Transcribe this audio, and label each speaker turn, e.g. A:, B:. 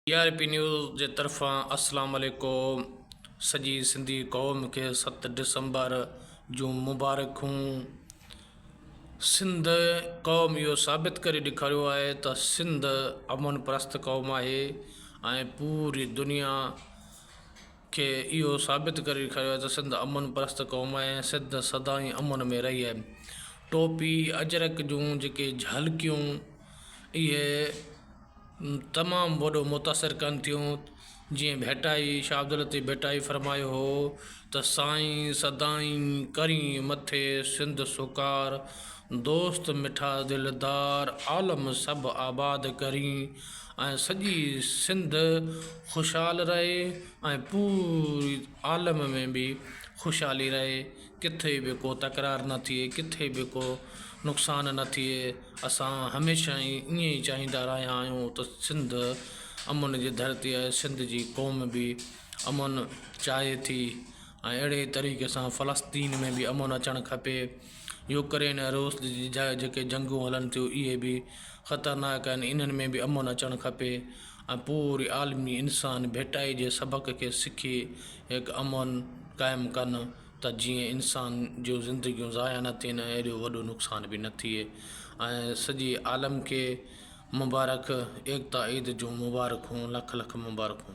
A: T R P news جي طرفان السلام عليڪم سڄي سنڌي قوم کي ست ڊسمبر جون مبارڪون سنڌ قوم اهو ثابت ڪري ڏيکاريو آهي ته سنڌ امن پرست قوم آهي ۽ پوري دنيا کي اهو ثابت ڪري ڏيکاريو آهي ته سنڌ امن پرست قوم آهي ۽ سنڌ سدائين امن ۾ رهي آهي ٽوپي اجرڪ جون جيڪي جهلڪيون اهي تمام وڏو متاثر ڪن ٿيون جيئن ڀٽائي شاهه عبداللطيف ڀٽائي فرمايو هو ته سائين سدائين ڪرين مٿي سنڌ سڪار دوست مٺا دلدار عالم سڀ آباد ڪرين ۽ سڄي سنڌ خوشحال رهي ۽ پوري عالم ۾ به خوشحالي رهي ڪٿي به ڪو تڪرار نه ٿئي ڪٿي به ڪو نقصان نه ٿئي اسان هميشه ئي ائين ئي چاهيندا رهيا آهيون ته سنڌ امن جي ڌرتي آهي سنڌ جي قوم به امن چاهي ٿي ۽ اهڙي طريقي سان فلسطين ۾ به امن اچڻ کپي يوڪرين ۽ روس جي جيڪي جنگون هلن ٿيون اهي به خطرناڪ آهن انهن ۾ به امن اچڻ کپي ۽ پوري عالمي انسان ڀيٽائي جي سبق کي سکي هڪ امن قائم ڪن ته جيئن انسان جون زندگيون ضايع نه ٿين ۽ ايڏو وڏو نقصان به نه ٿئي ۽ سڄي عالم کي مبارڪ ايڪتا عيد جون مبارڪون لک لک مبارڪون.